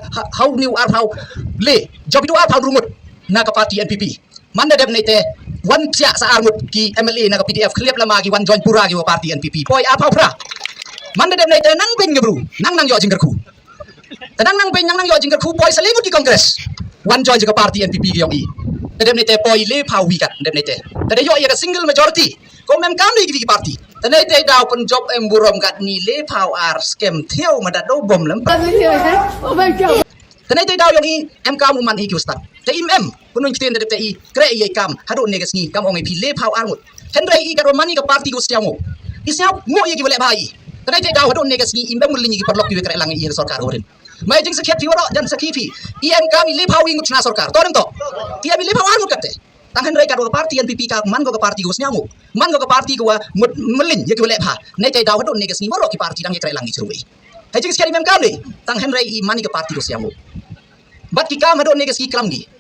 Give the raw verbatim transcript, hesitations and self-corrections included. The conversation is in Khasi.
ha, ha u ni u arphew le, jop itu arphew hynriew ngut na ka party N P P. Man da dep nete, wan psiah sa ar ngut ki M L A na ka P D F, khlieh lama ki wan join pura ki wa party N P P. Poi arphew phra. Man da dep nete nang beiñ ka bru, nang nang ïoh jingkyrkhu. Te nang nang beiñ nang nang ïoh jingkyrkhu, poi sa le ngut ki Congress. Wan join ka party N P P ki ïong i. Te dep nete poi le phew wi kat, dep nete. Te da ïoh ïa ka single majority. Ko mem kam ni ki party. Te nete daw pynjop em burom kat ni le phew ar skem thiaw ma da do bom lem. Te nete daw ïong i em kam u man i ki u stad. Te im em, pynun ktien te dep te i, kre i ei kam, haduh ne ka sngi, kam ong i phi le phew ar ngut. Hynrei i kat wa man i ka party ko sñiaw ngo. I sñiaw ngo ïa ki wa leh bha i. Te nete daw haduh ne ka sngi, im em mul ni ki paralok ki wa kre lang i sorkar ko rin. Mai jingsakhiat phi waroh, jan sakhi phi. I em kam i le phew wi ngut chna sorkar. To rim to. I em i le phew ar ngut kat te. Tang hynrei kat wa ka party N P P ka man ko ka party ko sñiaw ngo. Man ko ka party ko wa mut mlin ïa ki wa leh bha. Nete daw haduh ne ka sngi waroh ki party dang ïa kre lang i chru i. Hai jingsakhiat im em kam ni. Tang hynrei i man i ka party ko sñiaw ngo. Bad ki kam haduh ne ka sngi klam ki.